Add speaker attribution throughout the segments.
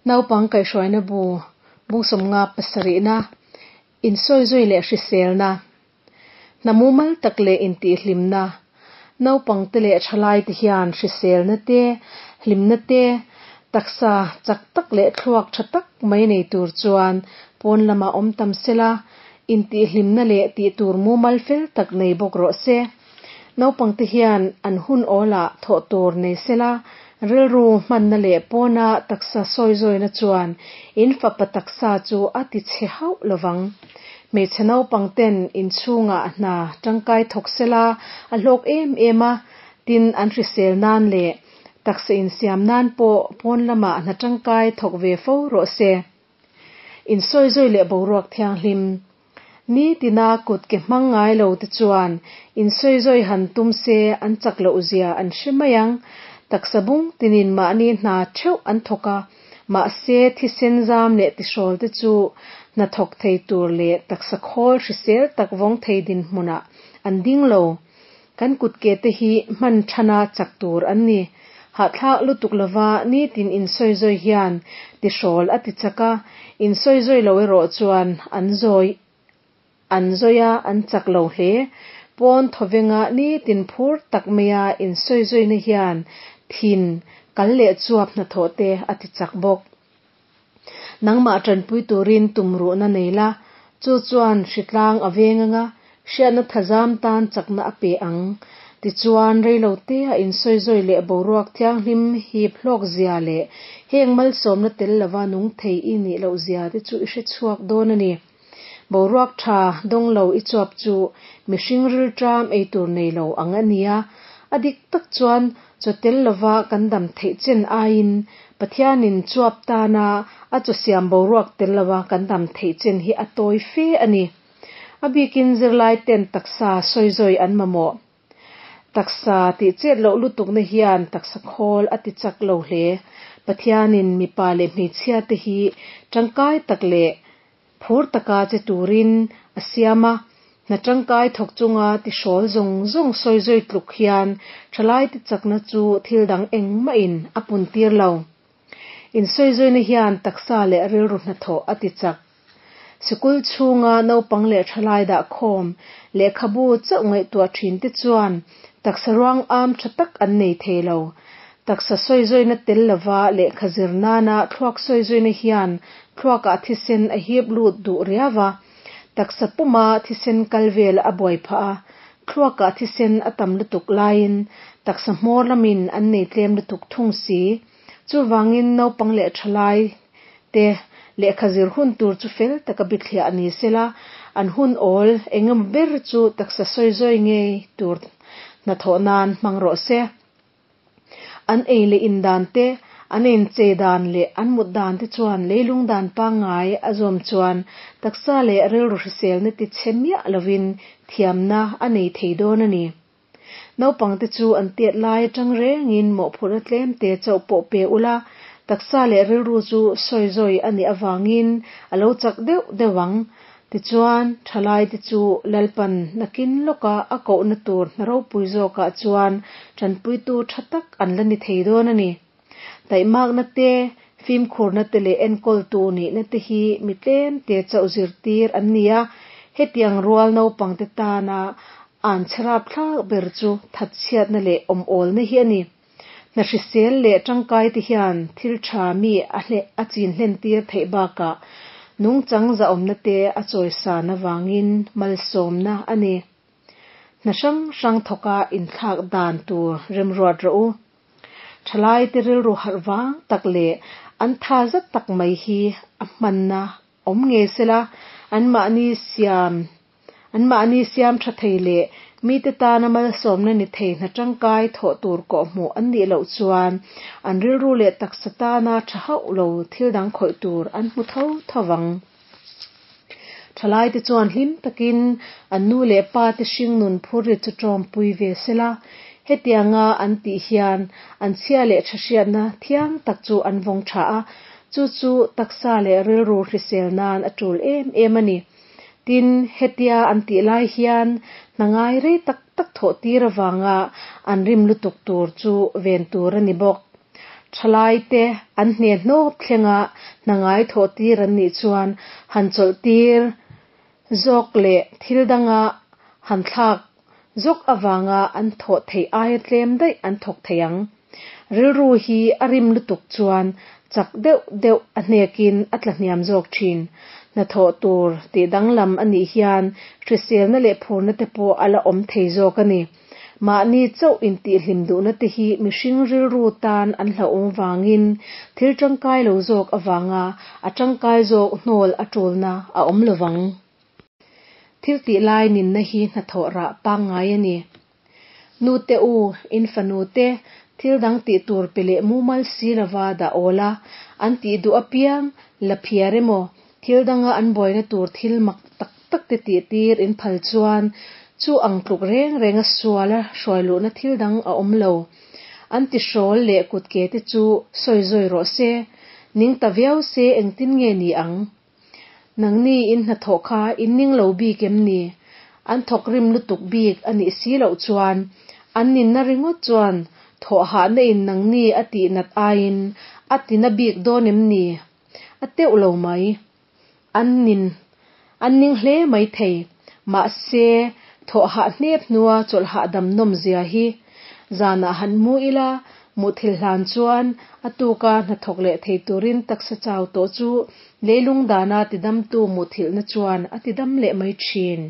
Speaker 1: Naupang kaihhruaina bu bung 57na, Insawizui leh hriselna, Hna mumal tak leh intihhlimna, Naupangte leh thalaite hian hriselna te, hlimna te, taksa chak tak leh thluak tha tak mai nei tur chuan pawn lamah awm tam sela, intihhlimna leh tihtur mumal fel tak nei bawk rawh se. Naupangte hian an hun awlah thawh tur nei sela, rilru hmanna leh pawna taksa sawizawina chuan in fapa taksa chu a ti chhe hauh lovang. Hmeichhe naupangten inchhungah hna tangkai thawk sela a hlawk em em a, tin an hrisel nan leh taksa insiam nan pawh pawn lamah hna tangkai thawk ve fo rawh se. Insawizawi leh boruak thianghlim. Nitina kut ke hmang ngai lo te chuan insawizawi han tum se an chak loh zia an hre mai ang. Taksa bung tinin mahni hna theuh an thawk a, mahse thisen zam leh tihrawl te chu hna thawk thei tur leh taksa khawl hrisel tak vawng thei dinhmunah an ding lo. Kan kutke te hi hman thana chak tur an ni. Hahthlak lutuk lova nitin insawizawi hian tihrawl a ti chak a, insawizawi lo erawh chuan an zawi an zawi a, an chak lo hle. Pawn thawvenga nitin phur tak maia insawizawina hian thin kal leh chuap hnathawh te a ti chak bawk. Nangmah tanpui turin tumruhna nei la, chu chuan hritlang a veng anga, hriatna thazam tan chakna a pe ang. Tichuan, reilotea insawizawi leh boruak thianghlim hip hlawk zia leh heng malsawmna tel lova nung thei i nih loh zia te chu i hrechhuak dawn a ni. Boruak tha dawng lo i chuap chu mihring rilṭam ei tur nei lo ang a nia. A dik tak chuan chaw tel lova kan dam theih chen aiin Pathianin chuap tana a chaw siam boruak tel lova kan dam theih chen hi a tawi fe a ni. A bikin zirlai ten taksa sawizawi an mamawh. Taksa tih chet loh lutukna hian taksa khawl a ti chak lo hle. Pathianin mipa leh hmeichhia te hi tangkai tak leh Phur taka che turin a siam a, hna tangkai thawk chunga tihrawl zawng zawng sawizawi tluk hian thalaite chakna chu thil dang engmahin a puntir lo. Insawizawina hian taksa leh rilru hnathawh a ti chak. Sikul chhunga naupang leh thalai dahkhawm lehkhabu chauh ngaihtuah thinte chuan taksa ruang am tha tak an nei thei lo. Taksa sawizawi tel lova lehkha zir nana thluak sawizawi hian thluakah thisen a hip lut duh riau a, taksa puma thisen kal vel a buai phah a, thluakah thisen a tam lutuk laiin taksa hmawr lamin an nei tlem lutuk thung si. Chuvangin naupang leh thalai te lehkha zir hun tur chu fel taka bithliah a ni sela, an hun awl engemaw ber chu taksa sawizawi ngei tur hnathawh nan hmang rawh se. An ei leh in dan te, an inchei dan leh an mut dan te chuan leilung dan pangngai a zawm chuan taksa leh rilru hriselna ti chhe miah lovin thiamna a nei thei dawn a ni. Naupangte chu an tet lai atang rengin mawhphurhna tlemte chauh pawh pe ula, taksa leh rilru chu sawizawi a nih avangin a lo chak deuh deuh ang. Tichuan, thalaite chu Lalpan nakin lawka a kohna tur hna ropui zawkah chuan tanpuitu tha tak an la ni thei dawn a ni. Taihmakna te, fimkhurna te leh enkawltu nihna te hi mi tlemte chauh zirtir an ni a, hetiang rual naupangte tana an chherap thlak ber chu thatchhiatna leh awmawlna hi a ni. Hna hrisel leh tangkai te hian thil tha mi a a chin hlen tir theih bakah nungchang zahawmna te a chawisan avangin malsawmna a ni. Hna hrang hrang thawka inthlak dan tur remruat rawh u. Thalai te rilru harh vang tak leh an tha zat tak mai hi a hmanna awm ngei sela, anmahni siam Anmahni siam tha thei leh mite tana malsawmna ni thei hna tangkai thawh tur kawhhmuh an nih loh chuan an rilru leh taksa tana tha hauh lo thil dang khawih tur an hmu tho tho vang. Thalaite chuan hlim takin an nu leh pa te hringnun phurrit chu tawmpui ve sela, hetianga an tih hian an chhia leh tha hriatna thiang tak chu an vawng tha a, chu chu taksa leh rilru hrisel nan a tul em em a ni. Tin, hetia an tih lai hian hna ngai rei tak tak thawh tir avanga an rim lutuk tur chu ven tur a ni bawk. Thalaite an hne hnawp thlenga hna ngai thawh tir an nih chuan han chawlh tir zawk leh thil danga han thlak zawk avanga an thawh theih aia tlem daih an thawk thei ang. Rilru hi a rim lutuk chuan chak deuh deuh a hnekin a tla hniam zawk thin. Hnathawh tur tih danglam a nih hian hriselna leh phurna te pawh a la awm thei zawk a ni. Mahni chauh intihhlim duhna te hi mihring rilru tan an hlauhawm vangin thil tangkai lo zawk avanga a tangkai zawk hnawl a tulna a awm lovang. Thil tih lai ninna hi hnathawh rah pangngai a ni. Nute u, in fanu te thil dang tih tur pe leh mumal si lova dah awl a, an tih duh apiang la phiar emaw, thil danga an buaina tur thil mak tak tak te tih tir in phal chuan chu ang tluk reng renga suala hruai luhna thil dang a awm lo. An tihrawl leh kutke te chu sawi zawi rawh se, ning ta viau se engtin nge ni ang? Nangni in hnathawh kha in ning lo bik em ni? An thawk rim lutuk bik a nih si loh chuan an ninna ringawt chuan thawh hahna in nangni a tih nat aiin a tina bik dawn em ni? A teuh lo mai. An nin an ning hle mai thei. Mahse, thawh hah hnep hnua chawlh hahdam nawm zia hi zanah han mu ila, muthilh hlan chuan a tuka hnathawk leh thei turin taksa chau tawh chu leilung dana tidamtu muthilhna chuan a tidam leh mai thin.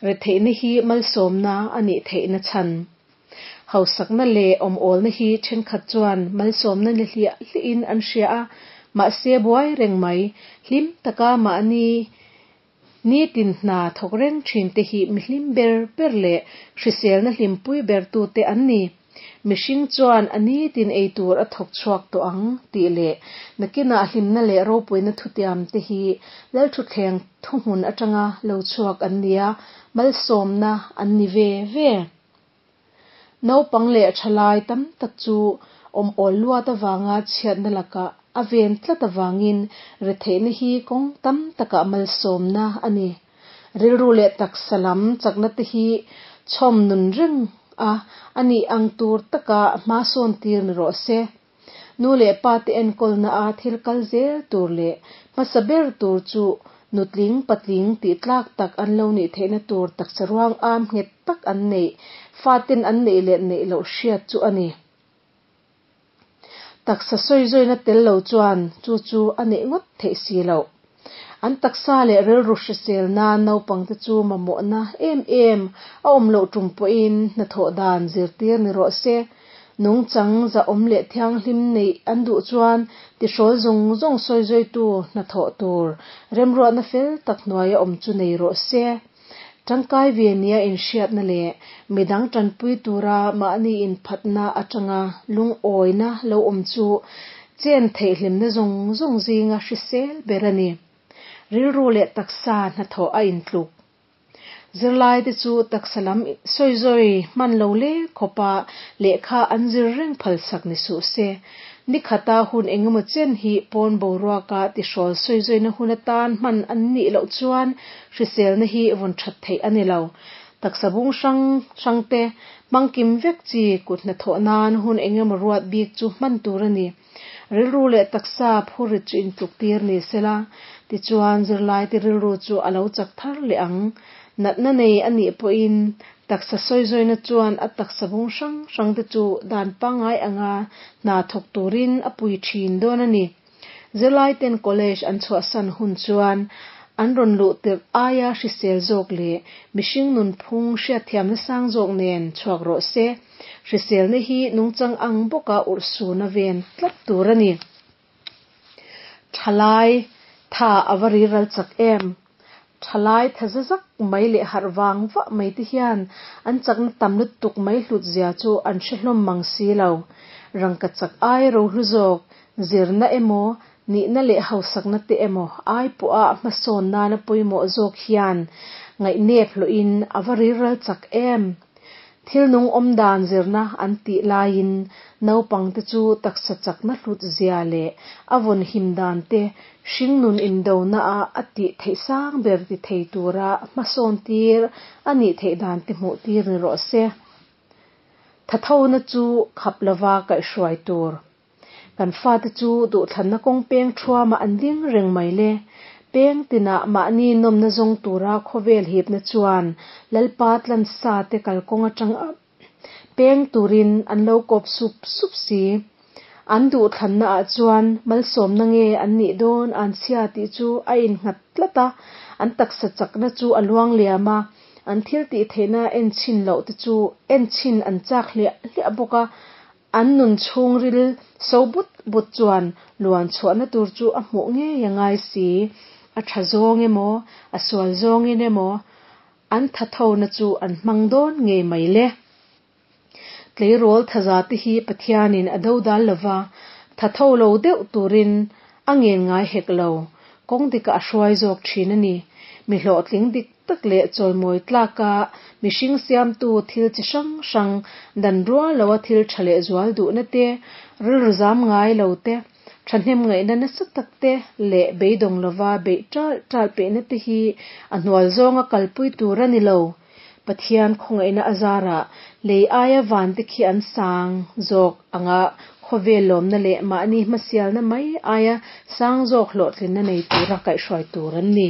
Speaker 1: Retheihna hi malsawmna a nih theihna chhan. Hausakna leh awmawlna hi thenkhat chuan malsawmna ni hliah hliahin an hria a, mahse buai reng mai, hlim taka mahni Nitin hna thawk reng thin te hi mihlim ber ber leh hriselna hlimpui ber tute an ni. Mihring chuan a nitin ei tur a thawk chhuak tawh ang tih leh nakinah hlimna leh ropuina thutiam te hi Lalthuthleng thuhmun atanga lo chhuak an nia, malsawmna an ni ve ve. Naupang leh thalai tam tak chu awm awl luat avanga chhiatna lakah a ven tlat avangin retheihna hi kawng tam takah malsawmna a ni. Rilru leh taksa lam chakna te hi chhawm nun reng a, a nih ang tur taka hma sawn tir ni rawh se. Nu leh pa te enkawlna a thil kal zel tur leh hmasa ber tur chu nutling patling tih tlak tak an lo nih theihna tur taksa ruang am nghet tak an neih, faten an neih leh neih loh hriat chu a ni. Taksa sawizawina tel lo chuan chu chu a neih ngawt theih si loh. An taksa leh rilru hrisel nan naupangte chu mamawhna em em a awm loh tum pawhin hnathawh dan zirtir ni rawh se. Nungchang zahawm leh thianghlim neih an duh chuan tihrawl zawng zawng sawizawitu hnathawh tur remruatna fel tak hnuaia awm chu nei rawh se. Tangkai ve nia inhriatna leh midang tanpui tura mahni inphatna atanga lungawina lo awm chu chen theihhlimna zawng zawng zinga hrisel ber a ni. Rilru leh taksa hnathawh a intluk. Zirlaite chu taksa lam sawizawi hman lo lek khawpa lehkha an zir reng phalsak ni suh se. Ni khata hun engemaw chen hi pawn boruaka tihrawl sawizawi-na hun atan hman an nih loh chuan hriselna hi vawn that theih a ni lo. Taksa bung hrang hrangte hmang kim vek chi kut hnathawh nan hun engemaw ruat bik chu hman tur a ni. Rilru leh taksa phurrit chu intluk tir ni sela, tichuan zirlaite rilru chu a lo chak thar leh ang. Natna nei a nih pawhin taksa sawizawina chuan a taksa bung hrang hrangte chu dan pangngai anga hna thawk turin a pui thin dawn a ni. Zirlaiten college an chhuahsan hun chuan an rawn luh tirh aia hrisel zawk leh mihring nunphung hriatthiamna sang zawk nen chhuak rawh se. Hriselna hi nungchang ang bawka urhsuna ven tlat tur a ni. Thalai tha a va riral chak em? Thalai tha za zak mai leh harh vang vah mai te hian an chakna tam lutuk mai hlut zia chu an hre hlawm mang si lo. Rangka chak ai rohlu zawk, zirna emaw, nihna leh hausakna te emaw ai pawha hmasawn nana pawimawh zawk hian ngaihnep hlawhin a va riral chak em? Thil nung awm dan zirna an tih laiin naupangte chu taksa chakna hlut zia leh a vawn him dan te hringnun indona a a tih theih sang ber ti thei tura hmasawn tir a nih theih dan te hmuh tir ni rawh se. Thathona chu khap lova kaihhruai tur. Kan fate chu duhthlanna kawng peng thuamah an ding reng mai le. Peng tinah mahni nawmna zawng tura khawvel hipna chuan Lalpa tlansa te kalkawng atang peng turin an lo kawp sup sup si. An duhthlanna ah chuan malsawmna nge an nih dawn anchhia tih chu a innghat tlat a, an taksa chakna chu a luang liam a, an thil tih theihna enchhin loh te chu enchhin an chak hliah hliah bawk a, an nun chhungril so but but chuan luan chhuahna tur chu a hmuh ngei a ngai si. A tha zawng emaw, a sual zawngin emaw an thathona chu an hmang dawn ngei mai le. Tleirawl thaza te hi Pathianin a dodal lova, thatho lo deuh turin a ngen ngai hek lo, kawng dikah a hruai zawk thin a ni. Mi hlawhtling dik tak leh chawimawi tlaka mihring siamtu thil chi hrang hrang dan rual loa thil tha leh zual duhna te, rilru zam ngai lo te, thahnem ngaihna nasa tak te leh beidawng lova beih ṭalh ṭalh peihna te hi a hnual zawnga kalpui tur a ni lo. Pathian khawngaihna a zarah lei aia van te khi an sang zawk anga khawvel lawmna leh mahni hmasialna mai aia sang zawk hlawhtlinna nei tura kaihhruai tur an ni.